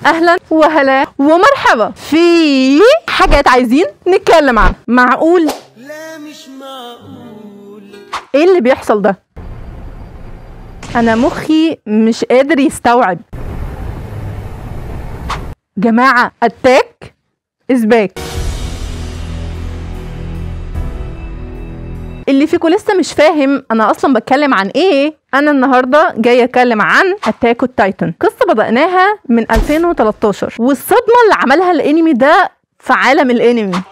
اهلا وهلا ومرحبا. في حاجات عايزين نتكلم عنها. معقول؟ لا مش معقول. ايه اللي بيحصل ده؟ انا مخي مش قادر يستوعب. جماعة Attack is back. اللي فيكم لسه مش فاهم انا اصلا بتكلم عن ايه، انا النهارده جاية اتكلم عن Attack on Titan، قصة بدأناها من 2013 والصدمه اللي عملها الانمي ده في عالم الانمي.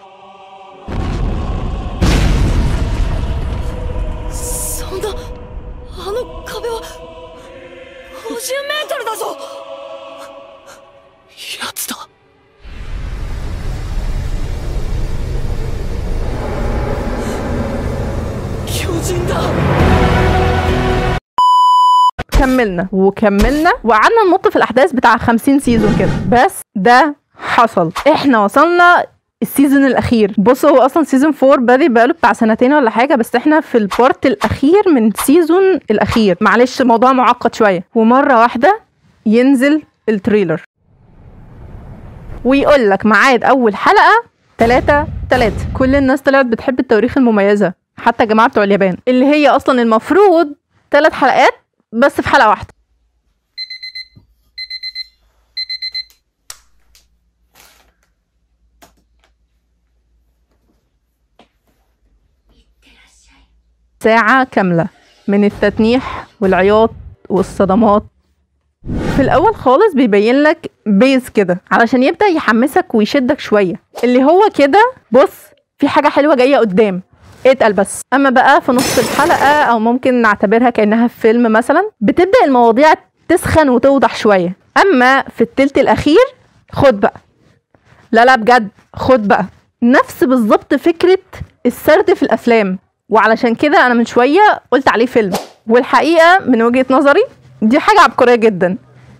كملنا وكملنا وقعدنا ننط في الاحداث بتاع 50 season كده، بس ده حصل. احنا وصلنا ال season الاخير. بصوا هو اصلا season 4 بادئ بقاله بتاع سنتين ولا حاجة، بس احنا في ال part الاخير من season الاخير. معلش الموضوع معقد شوية. ومرة واحدة ينزل ال trailer ويقول لك ميعاد اول حلقة 3/3. كل الناس طلعت بتحب التواريخ المميزة، حتى الجماعة بتوع اليابان، اللي هي اصلا المفروض 3 حلقات بس في حلقة واحدة. ساعة كاملة من التتنيح والعياط والصدمات. في الأول خالص بيبين لك base كده علشان يبدأ يحمسك ويشدك شوية، اللي هو كده بص في حاجة حلوة جاية قدام، اتقل بس. اما بقى في نص الحلقة، او ممكن نعتبرها كأنها في فيلم مثلا، بتبدأ المواضيع تسخن وتوضح شوية. اما في التلت الاخير خد بقى، لا لا بجد خد بقى، نفس بالظبط فكرة السرد في الافلام، وعلشان كده انا من شوية قلت عليه فيلم. والحقيقة من وجهة نظري دي حاجة عبقرية جدا.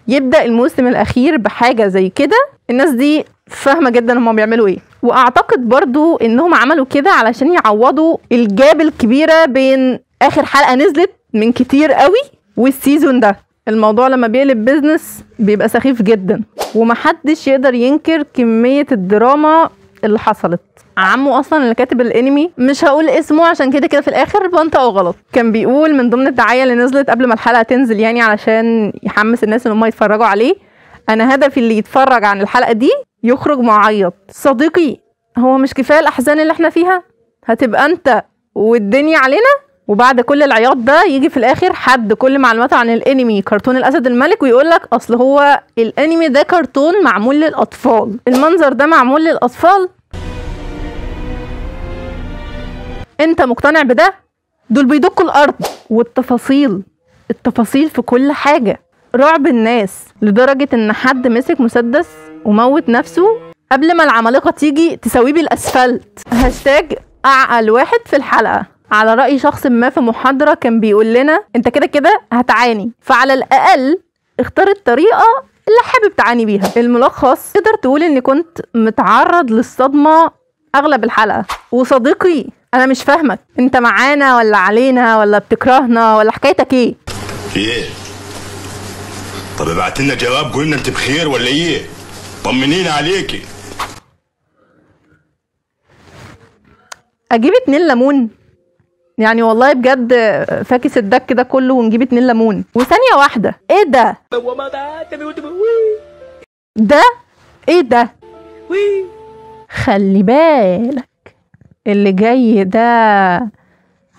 يبدأ الموسم الاخير بحاجة زي كده، الناس دي فاهمة جدا هما بيعملوا ايه. واعتقد برضو انهم عملوا كده علشان يعوضوا ال gap الكبيرة بين اخر حلقة نزلت من كتير قوي وال season ده. الموضوع لما بيقلب business بيبقى سخيف جدا، ومحدش يقدر ينكر كمية الدراما اللي حصلت. عمو اصلا اللي كاتب الانمي، مش هقول اسمه عشان كده كده في الاخر بنطقه غلط، كان بيقول من ضمن الدعاية اللي نزلت قبل ما الحلقة تنزل، يعني علشان يحمس الناس ان هم يتفرجوا عليه، انا هدفي اللي يتفرج عن الحلقة دي يخرج معيط. صديقي هو مش كفاية الاحزان اللي احنا فيها؟ هتبقى انت والدنيا علينا. وبعد كل العياط ده يجي في الاخر حد كل معلوماته عن الانمي كرتون الاسد الملك ويقول لك اصل هو الانمي ده كرتون معمول للاطفال. المنظر ده معمول للاطفال؟ انت مقتنع بده؟ دول بيدقوا الارض. والتفاصيل، التفاصيل في كل حاجة. رعب الناس لدرجة ان حد مسك مسدس وموت نفسه قبل ما العمالقة تيجي تسويه بالاسفلت. هاشتاج اعقل واحد في الحلقة. على رأي شخص ما في محاضرة كان بيقول لنا انت كده كده هتعاني، فعلى الاقل اختار الطريقة اللي حابب تعاني بيها. الملخص تقدر تقول اني كنت متعرض للصدمة اغلب الحلقة. وصديقي انا مش فاهمك، انت معانا ولا علينا ولا بتكرهنا ولا حكايتك ايه؟ ايه؟ طب ابعت لنا جواب قولنا انت بخير ولا ايه؟ طمنينا عليكي. اجيب 2 ليمون؟ يعني والله بجد فاكس الدك ده كله ونجيب 2 ليمون. وثانية واحدة، ايه ده؟ ده ايه ده؟ خلي بالك اللي جاي ده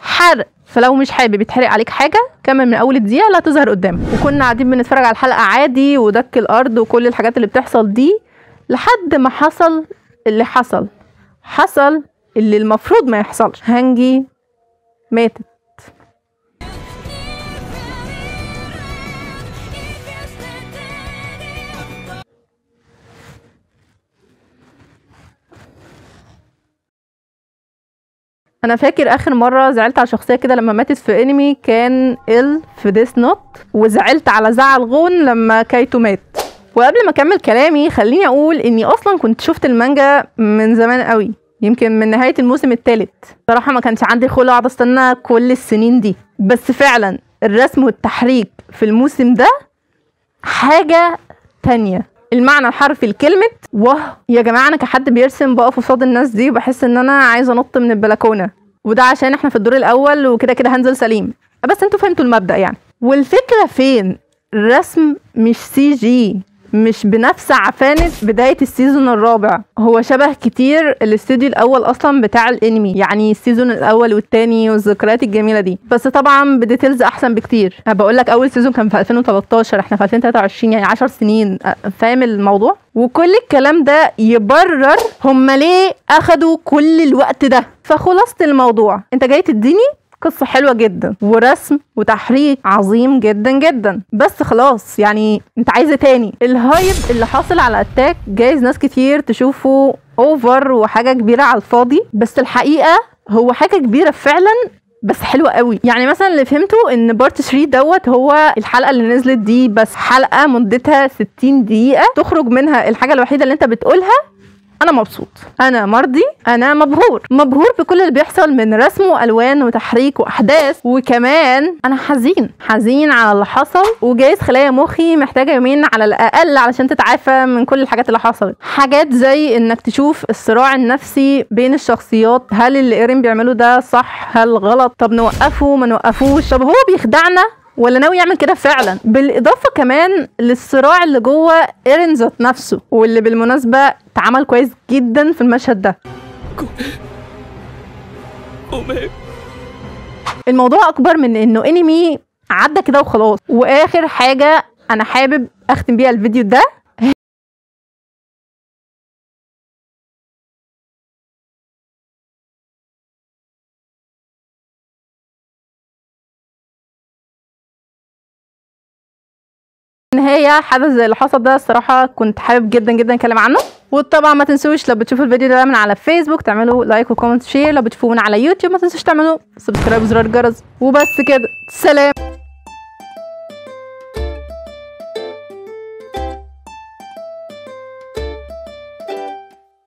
حرق، فلو مش حابب يتحرق عليك حاجة كمل من اول دقيقة لا تظهر قدامك. وكنا قاعدين بنتفرج على الحلقة عادي ودك الارض وكل الحاجات اللي بتحصل دي، لحد ما حصل اللي حصل. حصل اللي المفروض ما يحصلش. هانجي ماتت. انا فاكر اخر مرة زعلت على شخصية كده لما ماتت في انمي كان ال في Death Note، وزعلت على زعل غون لما كايتو مات. وقبل ما اكمل كلامي خليني اقول اني اصلا كنت شفت المانجا من زمان قوي، يمكن من نهاية الموسم الثالث. صراحة ما كانش عندي خلق اقعد استنى كل السنين دي، بس فعلا الرسم والتحريك في الموسم ده حاجة تانية. المعنى الحرفي لكلمة واه. يا جماعة انا كحد بيرسم بقف قصاد الناس دي وبحس ان انا عايزه انط من البلكونه، وده عشان احنا في الدور الاول وكده كده هنزل سليم، بس انتوا فهمتوا المبدأ يعني. والفكرة فين؟ الرسم مش CG، مش بنفس عفانة بداية ال season الرابع، هو شبه كتير الاستوديو الاول اصلا بتاع الانمي، يعني ال season الاول والتاني والذكريات الجميلة دي، بس طبعا ب details احسن بكتير. انا بقول لك اول season كان في 2013، احنا في 2023، يعني 10 سنين، فاهم الموضوع؟ وكل الكلام ده يبرر هم ليه اخدوا كل الوقت ده. فخلاصة الموضوع، انت جاي تديني قصة حلوة جدا ورسم وتحريك عظيم جدا جدا، بس خلاص يعني انت عايزة تاني. ال hype اللي حاصل على Attack جايز ناس كتير تشوفه over وحاجة كبيرة على الفاضي، بس الحقيقة هو حاجة كبيرة فعلا بس حلوة قوي. يعني مثلا اللي فهمته ان part 3 دوت هو الحلقة اللي نزلت دي، بس حلقة مدتها 60 دقيقة تخرج منها الحاجة الوحيدة اللي انت بتقولها انا مبسوط، انا مرضي، انا مبهور، مبهور بكل اللي بيحصل من رسم والوان وتحريك واحداث، وكمان انا حزين، حزين على اللي حصل، وجايز خلايا مخي محتاجه يومين على الاقل علشان تتعافى من كل الحاجات اللي حصلت. حاجات زي انك تشوف الصراع النفسي بين الشخصيات، هل اللي ايرين بيعمله ده صح، هل غلط، طب نوقفه ما نوقفوش، طب هو بيخدعنا ولا ناوي يعمل كده فعلا. بالاضافة كمان للصراع اللي جوه ايرين ذات نفسه، واللي بالمناسبة اتعمل كويس جدا في المشهد ده. الموضوع اكبر من انه انمي عدى كده وخلاص. واخر حاجة انا حابب اختم بيها الفيديو ده، النهاية حدث زي اللي حصل ده الصراحة كنت حابب جدا جدا اتكلم عنه. وطبعا ما تنسوش لو بتشوفوا الفيديو ده من على فيسبوك تعملوا like و comment share، لو بتشوفوه من على يوتيوب ما تنسوش تعملوا subscribe وزرار الجرس. وبس كده، سلام.